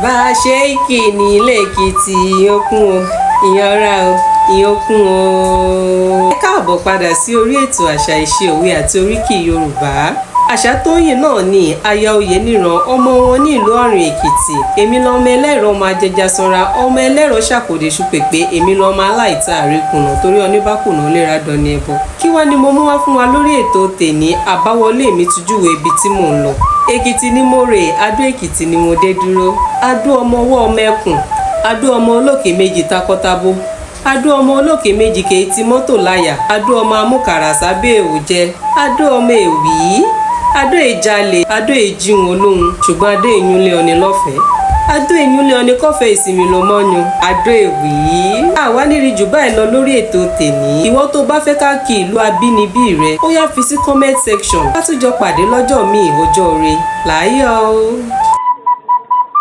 Bá a ṣe é kì ní ilé Èkìtì ìyókùn o, ìyanra o, ìyókùn o. Ẹ káàbọ̀ padà sí orí ètò àṣà, ìṣe, òwe àti oríkì Yorùbá. Àṣàtóyìn náà ni aya Oyèníran, ọmọ wọn ní ìlú Ọ̀rìn Èkìtì. Èmi lọmọ ẹlẹ́rọ, ọmọ ajẹja sanra, ọmọ ẹlẹ́rọ ṣàkóde ṣùpèpé. Èmi lọmọ aláìta àríkùnà torí oníbákùnà léra dọni ẹbọ. Kí wá ni mo mú wá fún wa lórí ètò tèní? Àbáwọlé mi tujúwe ibi tí mò ń lọ. Èkìtì ni mo rè, Adó Èkìtì ni mo dé dúró. Adó ọmọ ọwọ́ ọmọ ẹkùn, Adó ọmọ olókè méjì takọtabo, Adó ọmọ olókè méjì kèé ti mọ́tò láyà, Adó ọmọ amúkàrà sábẹ́ èòjẹ, Adó ọmọ èwì, Adó ìjalè, Adó ìjíhun olóhun, ṣùgbọ́n Adó ìyúnlé ọni lọ́fẹ̀ẹ́, Adó ìyúnlé ọni kọfẹ́ ìsinmi ló mọ́yún, Adó èwì. Àwa nírí jù báyìí lọ lórí ètò tèní. Ìwọ tó bá fẹ́ ká kí ìlú abínibí rẹ, ó yá, fi sí comment section. Ká tún jọ pàdé lọ́jọ́ míì, ọjọ́ re láyọ̀ o.